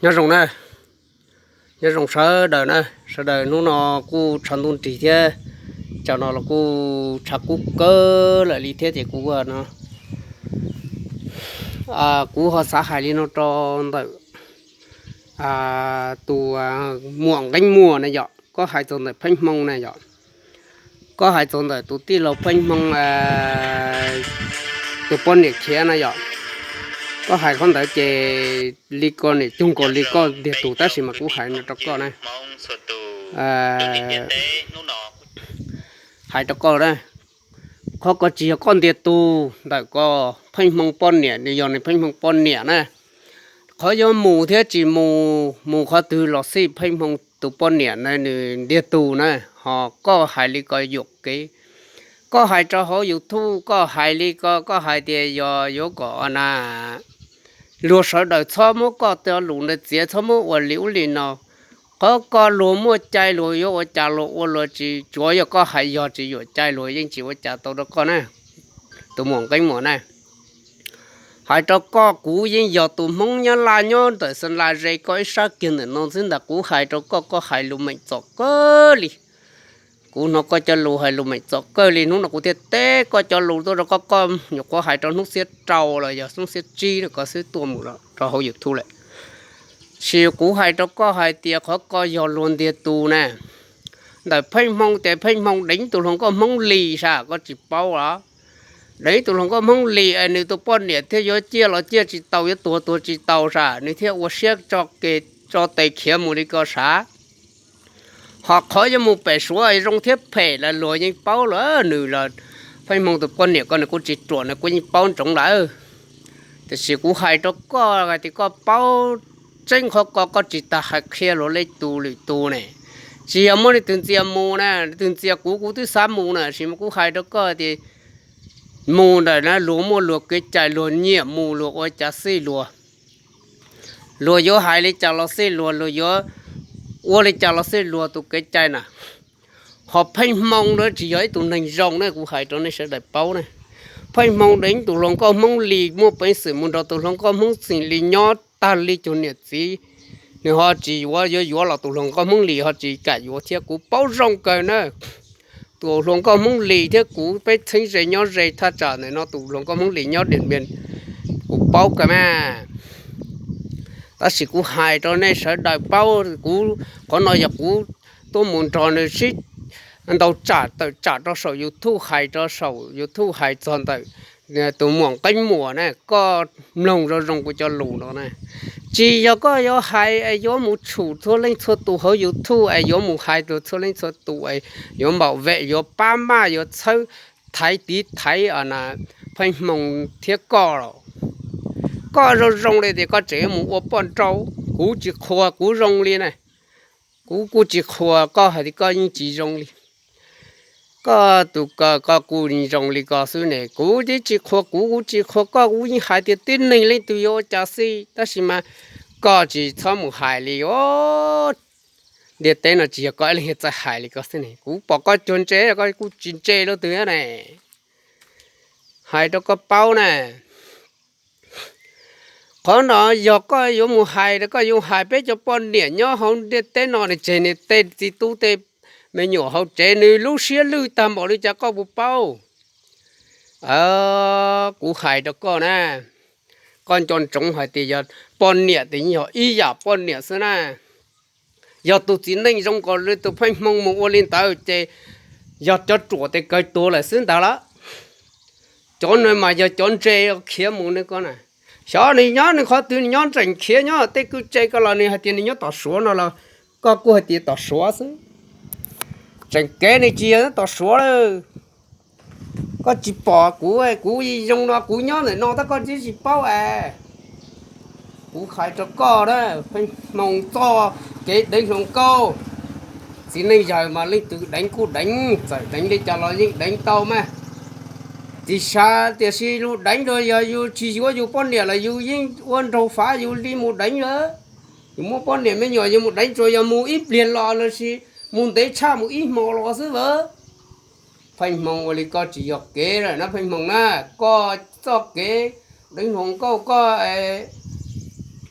Nyob zoo na, nyob zoo sawv daws na, sawv daws. Hnub no kuj tshav ntuj nrig thiab, tsam no los kuj tshav kub kawg lawm li thiab ces kuv no, kuv ho xav hais li no rau ntawm tus muam Nqeeb Muas na yom, koj hais txog ntawm Pheej Hmoo na yom, koj hais txog ntawm tus tij laug Pheej Hmoo tus poj niam khiav na yom, koj hais qhov ntawd ces li ko niam cuag nkaus li koj ntiag tug tab sis mas kuv hais no rau koj na, hais rau koj na, qhov ko tsis yog koj ntiag tug ntawm ko, Pheej Hmoo poj niam nws yog nws Pheej Hmoo poj niam na. Qhov yuav mus thiab tsis mus, mus qhov twg los xij Pheej Hmoo tus poj niam na nws ntiag tug na, ho koj hais li ko yuam kev. Koj hais rau hauv YouTube koj hais li ko, koj hais tias yog yuav kom na luag sawv daws txhob muab koj cov lus ntawd txiav, txhob muab ua li ub li no. Qhov koj luag muaj cai luag yuav ua cas luag ua luag tsis, tsuav yog koj hais yog tsis yuam cai luag yeej tsis ua cas tau rau koj na, tus muam Nqeeb Muas na. Hais rau koj, kuv yeej yog tus Hmoob Nyab Laj nyob ntawm Xeem Las ze koj ib sab kiag ntawm no xwb ntag. Kuv hais rau koj, koj hais lus meem txom kawg li. Kuv hnov koj cov lus hais lus meem txom kawg li, hnub no kuv thiaj teb koj cov lus tuaj rau koj, koj nyuam qhuav hais rau hnub xiab rau los yog hnub xiab tsib no koj xwb tuaj mus rau hauv YouTube lawm. Sis kuv hais rau koj hais tias qhov ko yog luag ntiag tug na. Ntawm Pheej Hmoo ces Pheej Hmoo deev tus hluas nkauj Hmoob Lis sas koj tsis paub los? Deev tus hluas nkauj Hmoob Lis es nws tus poj niam thiaj yuav ciaj los ciaj tsis tau, yuav tuag tuag tsis tau sas, nws thiaj ua siab tso tes khiav mus li ko sas. Ho qhov yuav mus pem Suav zoo thiab phem los luag yeej paub lawm, nws los Pheej Hmoo tus poj niam ko nws kuj tsis ruam, nws kuj yeej paub ntsoov lawm. Tiam sis kuv hais rau koj hais tias koj paub tseeb qhov ko, koj tsis tas hais qhia luag li tus lwm tus ne. Tsis yog muaj leej twg ntxias mus na, leej twg ntxias kuv, kuv twb xav mus na, sis mas kuv hais rau koj tias mus ntawm na luag muaj luag kev cai, luag nyiam mus luag ua cas xij luag. Luag yuav hais li cas los xij luag, luag yuav ua li cas los xij luag tus kev cai na. Ho Pheej Hmoo na tsis yog ib tug neeg zoo na, kuv hais rau nej sawv daws paub na. Pheej Hmoo deev tus hluas nkauj Hmoob Lis, muaj peev xwm mus nrog tus hluas nkauj Hmoob Xeem Lis nyob tag li cuag niam txiv. Nws ho tsis yuav, yuav yuav los tus hluas nkauj Hmoob Lis ho tsis kam yuav thiab, kuv paub zoo kawg na. Tus hluas nkauj Hmoob Lis thiab kuv peb txheeb ze nyob ze thaj tsam ntawm no, tus hluas nkauj Hmoob Lis nyob Điện Biên, kuv paub kawg mas. Tab sis kuv hais rau nej sawv daws paub, kuv qhov no yog kuv tuaj mus nrog nws sib ntaus tsam tawm tsam rau saum YouTube, hais rau saum YouTube hais txog ntawm tus muam Nqeeb Muas na, koj mloog zoo zoo kuv cov lus no na. Tsis yog koj yuav hais es yuav mus tshum txhua leej txhua tus hauv YouTube es yuav mus hais rau txhua leej txhua tus es yuav npaum vem yuav pab maj yuav txhawb thaiv tiv thaiv Pheej Hmoo thiab koj los. Koj zoo zoo li tias koj tseem yuav mus ua poj nrauj, kuv tsis qhuas kuv zoo li na. Kuv kuj tsis qhuas koj hais tias koj yeej tsis zoo li. Koj tus ko koj kuj zoo li ko xwb ne, kuv twb tsis qhuas kuv, kuv tsis qhuas koj, kuv yeej hais tias tib neeg leej twg yuav ua cas xij, tab sis mas koj tsis txhob mus hais li os. Ntiaj teb no tsis yog koj ib leeg txawj hais li ko xwb ne, kuv pom koj cuag ntse koj kuj tsis ntse leej twg ne. Hais rau koj paub na, qhov no yog koj yuav mus hais, koj yuav hais peb cov poj niam nyob hauv ntiaj teb no ne, tseg niam tej txiv tub tej me nyuam hauv tsev nws lub siab lwj tag npaum li cas koj puas paub? Kuv hais rau koj na, koj nco ntsoov hais tias yog poj niam ces yog ib yam poj niam xwb na. Yog tus txiv neej zoo nkaus li tus Pheej Hmoo mus ua li ntawd ces yog cov ruam tes kawg tuag lawm xwb ntag lawm. Cov no mas yog cov ntse khiav mus ne koj na. Xyov nws nyob nws qhov twg, nws nyob nreem khiav nyob tej kwj tse ko los nws hais tias nws nyob tom Suav no los koj kuj hais tias tom Suav xwb. Tseem kev nws tsis yog nyob tom Suav lawm. Koj tsis pom kuv, kuv zoo no kuv nyob ntawm no tab koj tsis paub es. Kuv hais rau koj na, Pheej Hmoo txoj kev deev hluas nkauj. Txiv neej yawg mas leej twg deev kuj deev, txawm deev li cas los yeej deev tau mas. Tsis xav tiam sis yus deev los yog yus tsis yuav yus poj niam los yus yeej ua nraug fav yus li mus deev lawm. Yus muaj poj niam me nyuam yus mus deev tsuas yog mus ib pliag los lossis mus ntev tshaj mus ib hmos los xwb vawv. Pheej Hmoo ua li koj tsis yog kev lawm na Pheej Hmoo na, koj txoj kev deev hluas nkauj koj.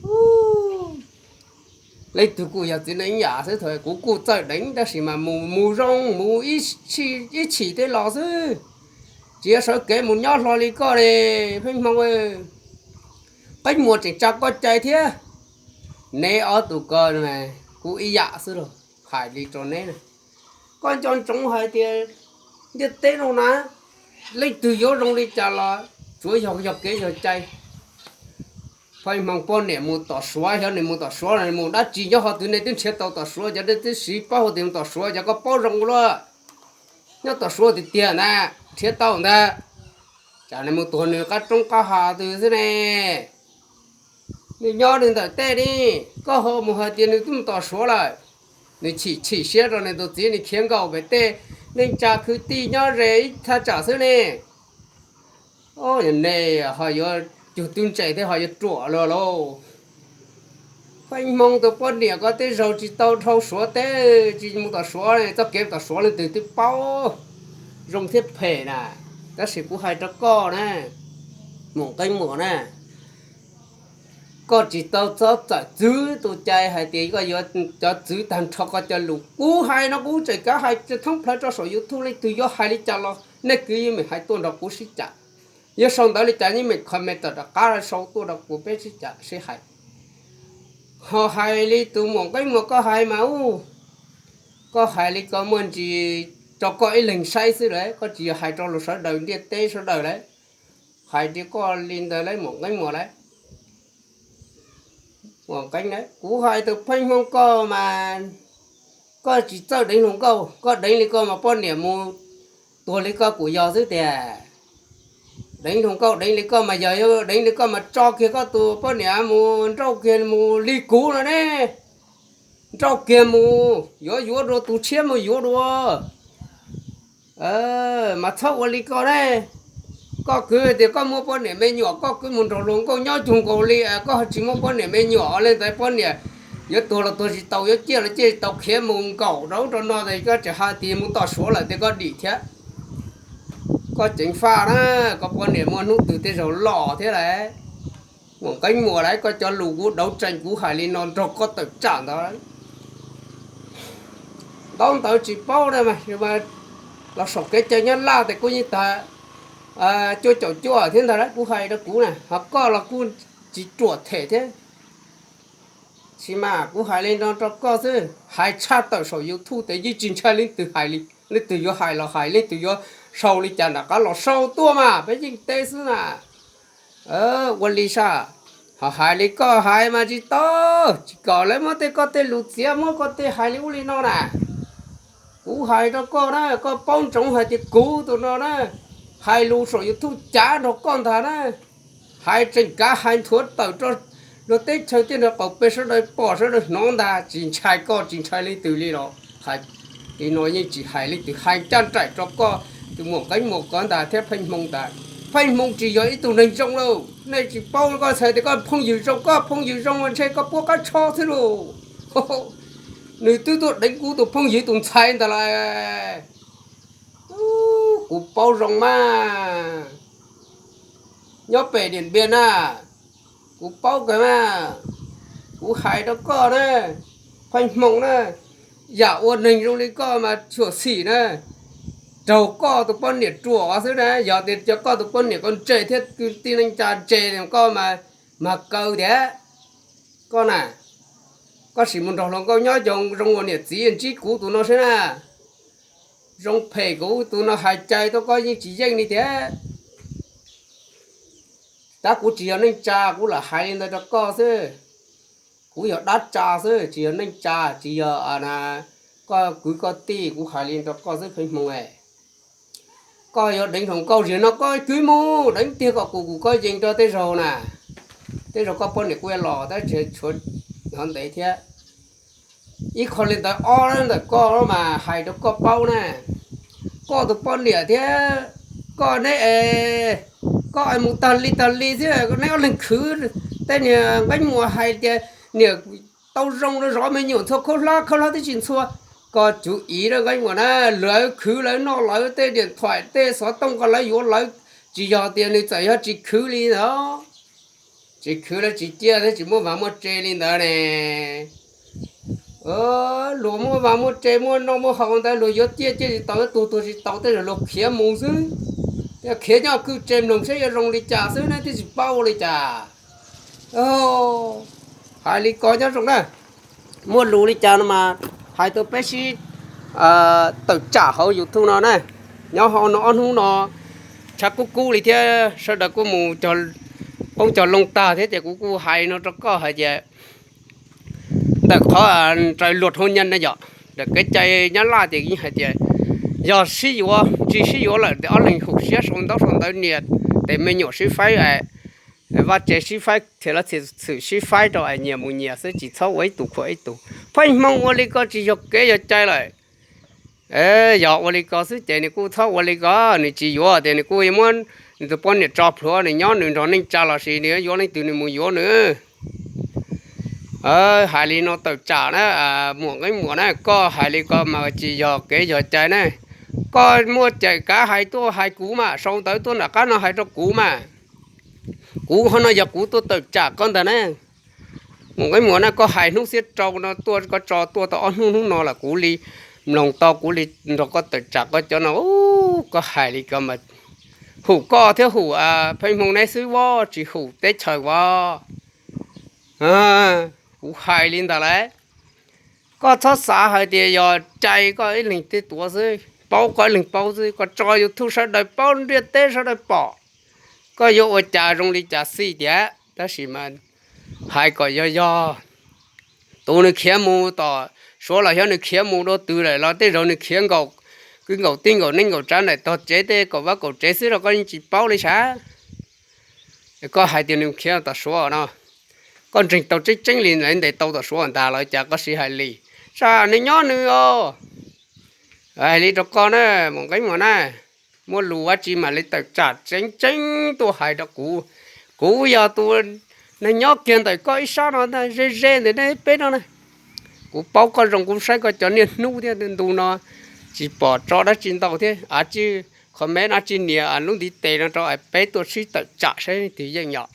Ub, Leej twg kuj yog txiv neej ib yam xwb, thaum kuv kuj txawj deev tab sis mas mus mus zoo mus ib chim thiab los xwb, tsis yog sawv kev mus nyob hlo li koj li. Pheej Hmoo, Qeeb Muas tseem tsa koj cai thiab. Neb ob tug ko kuj ib yam xwb los hais li rau neb na. Koj nco ntsoov hais tias ntiaj teb no na, leej twg yuav zoo li cas los tsuav yog yog kev yog cai. Pheej Hmoo poj niam mus tom Suav, xyov nws mus tom Suav los mus dab tsi, nyob qhov twg nej twb nrhiav tau tom Suav, cov nej twb siv paub hais tias mus tom Suav, cov koj paub zoo luaj. Nyob tom Suav tiag tiag ntag, nrhiav tau ntag. Tsam nws mus tuag nws qab roob qab hav twg xwb ne. Nws nyob nws ntawm tej ni, koj ho mus hais tias nws twb mus tom Suav lawm. Nws chim chim siab rau nws tus txiv, nws khiav nkaum pem tej neej tsa kwv tij nyob ze ib thaj tsam xwb ne. Nej ho yuav cug tub ntse thiab ho yuav ruam luaj lauj. Pheej Hmoo tus poj niam ko tej zaum tsis tau dhau Suav teb, tsis mus tom Suav, txoj kev tom Suav leej twg twb paub zoo thiab phem na. Tab sis kuv hais rau koj na, Muam Qeeb Muas na, koj tsis tau txhob txawm txwv tus cai hais tias koj yuav cov txwv tag nrho koj cov lus. Kuv hais no kuv tseem kav hais thoob plaws rau saum YouTube, leej twg yuav hais li cas los nej kwv yeej meem hais tuaj nrog kuv sib cam. Yuav sau ntawv li cas yeej meem comment tom rov qab sau tuaj rau kuv peb sib cam sib hais. Ho hais li tus Muam Qeeb Muas koj hais mas ub, koj hais li ko muaj ntsis rau koj ib leeg saib xwb lawm, koj tsis yog hais rau lus sawv daws ntiaj teb sawv daws lawm. Hais tias koj li ntawd lawm Muam Qeeb Muas lawm. Muam Qeeb, kuv hais tus Pheej Hmoo koj mas koj tsis txawj deev hluas nkauj, koj deev li koj mas poj niam mus tuag li koj kuj yog xwb tiag. Deev hluas nkauj deev li koj mas yog, deev li koj mas tso kiag koj tus poj niam mus nrauj kiag mus li kuv no ne. Nrauj kiag mus, yuav yuav dua tus tshiab mus yuav dua. Mas txhob ua li koj ne. Koj kwv tias koj muaj poj niam me nyuam, koj kwv mus nrog hluas nkauj nyob cuag nkaus li, koj tsis muaj poj niam me nyuam li ntawd poj niam yuav tuag los tuag tsis tau, yuav ciaj los ciaj tsis tau, khiav mus nkaum rau ub rau no es koj tseem hais tias mus tom Suav lawm tias koj dim thiab. Koj ceev faj na, koj poj niam muaj hnub twg tej zaum los thiab lawm. Muam Qeeb Muas lawm, koj cov lus kuv dauv tsees kuv hais li no nrog koj tawm tsam ntawd. Ntaub ntawv tsis paub na, los saum kev cai nyob Laj tes kuj yeej tag cuaj caum cuaj thiab ntag, kuv hais rau kuv na, ho koj los kuj tsis ruam them thiab. Sis mas kuv hais li no rau koj xwb, hais tshaj tawm saum YouTube tes yeej tsis ntshai leej twg hais li, leej twg yuav hais los hais, leej twg yuav sau li cas nram qab los sau tuaj mas peb yeej teb xwb na. Ua li sas, ho hais li koj hais mas tsis tau, tsis kom lawv muab tej koj tej lus txiav, muab koj tej hais li ub li no na. Kuv hais rau koj na, koj paub ntsoov hais tias kuv tus no na, hais lus saum YouTube cav nrog koj ntag na. Hais tseem kav hais nthuav tawm rau luag teb chaws tej nrog qaum pes sawv daws pom sawv daws hnov ntag, tsis ntshai koj tsis ntshai leej twg li los hais li no yeej tsis hais leej twg, hais ncaj nraim rau koj tus Muam Qeeb Muas ko ntag thiab Pheej Hmoo ntag. Pheej Hmoo tsis yog ib tug neeg zoo lauj, nej tsis paub, koj txhais tias koj phooj ywg zoo, koj phooj ywg zoo ntshe koj puab qab tsho xwb lauj. Nws twb tuaj deev kuv tus phooj ywg tus ntxhais ntawd lawm. Kuv paub zoo mas, nyob pem Diam Npiam na, kuv paub kawg mas. Kuv hais rau koj na, Pheej Hmoo na, yam ua neeg zoo li koj mas xyuam xim na, raug koj tus poj niam ruam xwb na. Yog tias cov koj tus poj niam ko ntse thiab kwv tij neej tsa ntse koj mas, mag kaw tiag. Koj na, koj sim mus nrog hluas nkauj nyob zoo ua niam txiv ntsib kuv tus no seb na. Zoo phem kuv tus no hais cai tuaj koj yeej tsis yeej li tiag. Tab kuv tsis yog neej tsa kuv lam hais li ntawd rau koj xwb. Kuv yog dab tsa xwb, tsis yog neej tsa, tsis yog koj kwv koj tij, kuv hais li rau koj xwb Pheej Hmoo. Koj yuav deev hluas nkauj ziag no koj kwv mus deev tiag kom kuv kuv koj yees rau tej zaug na. Tej zaug koj poj niam kuj yuav los tab sis tshuav hnov ntev thiab. Ib qho li ntawd ob ntawm koj mas hais rau koj paub na, koj tus poj niam thiab koj neb es, koj es mus tag li tag li thiab neb ob leeg khwv. Tej niag Nqeeb Muas hais tias niam tau zoo rau zov me nyuam ntxhua khaub hlab, khaub hlab twb tsis ntxhua. Koj cuv iv rau Nqeeb Muas na, lawv khwv lawv noj lawv tej diam thuam tej xov tooj ko lawv yuav lawv, tsis yog tias nws txawm yog tsis khwv li ntawd. Tsis khwv lawv tsis ciaj thiab tsis muaj vaj muaj tse li ntawd ne. Luag muaj vaj muaj tse muaj noj muaj haus ntawd luag yuav ciaj ciaj tsis tau, tuag tuag tsis tau, tej zaum luag khiav mus xwb. Khiav nyob kwj tse mloog saib yuav zoo li cas xwb ne, twb tsis paub ua li cas. Hais li ko nyob zoo na, muaj lus li cas no mas hais tuaj peb sib tawm tsam hauv YouTube no na. Nyob hauv no ob hnub no tshav kub kub li thiab sawv daws kuj mus poob cog loo tag thiab ces kuv kuj hais no rau koj hais tias ntawm qhov raws luật hôn nhân na yom, ntawm kev cai Nyab Laj ces hais tias yog sib yuav tsis sib yuav lawm ces ob leeg hum siab sau ntaub sau ntawv nias tes me nyuam sib faib, vaj tse sib faib, txhia lawv txhia txhwm sib faib rau es nyias mus nyias xwb, tsis txhob ua ib tug khuam ib tug. Pheej Hmoo ua li ko tsis yog kev yog cai lawm. Yog ua li ko xwb ces nws kuj txhob ua li ko, nws tsis yuav tias nws kuj yuav muab nws tus poj niam tso plhuav, nws nyob nws nrog neej tsa los sis nws yuav leej twg nws mus yuav nws. Hais li no tawm tsam na, muam nqeeb muam na, koj hais li ko mas tsis yog kev yog cai na. Koj muaj cai kav hais tuaj hais kuv mas, sau ntawv tuaj nram qab no hais rau kuv mas. Kuv qhov no yog kuv tuaj tawm tsam koj ntag na. Muam nqeeb muam na, koj hais hnub xiab rau no tuaj, koj tso tuaj tau ob hnub hnub no lawm kuv li mloog tau, kuv li nrog koj tawm tsam koj cov no, koj hais li ko mas hum koj thiab hum Pheej Hmoo neb xwb, tsis hum teb chaws as. Kuv hais li ntawd lawm, koj txhob xav hais tias yog cai koj ib leeg thiaj tuav xwb, paub koj ib leeg paub xwb, koj tso YouTube sawv daws paub, ntiaj teb sawv daws pom. Koj yuav ua cas zoo li cas xij tias, tab sis mas hais kom yog yog tus nws khiav mus tom Suav los xyov nws khiav mus dua twg lawm los tej zaum nws khiav nkaum kwv nkaum tij nkaum neej nkaum tsav ntawm tog tsev tej kaum vaj kaum tsev xwb los koj yeej tsis paub li sav. Koj hais tias nws khiav tom Suav no, koj ntseeg tau tseeb tseeb li ntes tau tom Suav ntag los cas koj siv hais li, tsam nws nyob nws os. Hais li rau koj na, muam nqeeb muam na, muaj lus dab tsi mam li tawm tsam tseeb tseeb tuaj hais rau kuv. Kuv yog tus neeg nyob kiag ntawm koj ib sab no ze ze ntawm nej peb no na. Kuv paub koj zoo, kuv saib koj cov niaj hnub thiab ntu no tsis pom tso dab tsi ntau thiab, av tsij comment av tsij nias lub ntiv tes no rau peb tuaj sib tawm tsam saib leej twg yeej yom.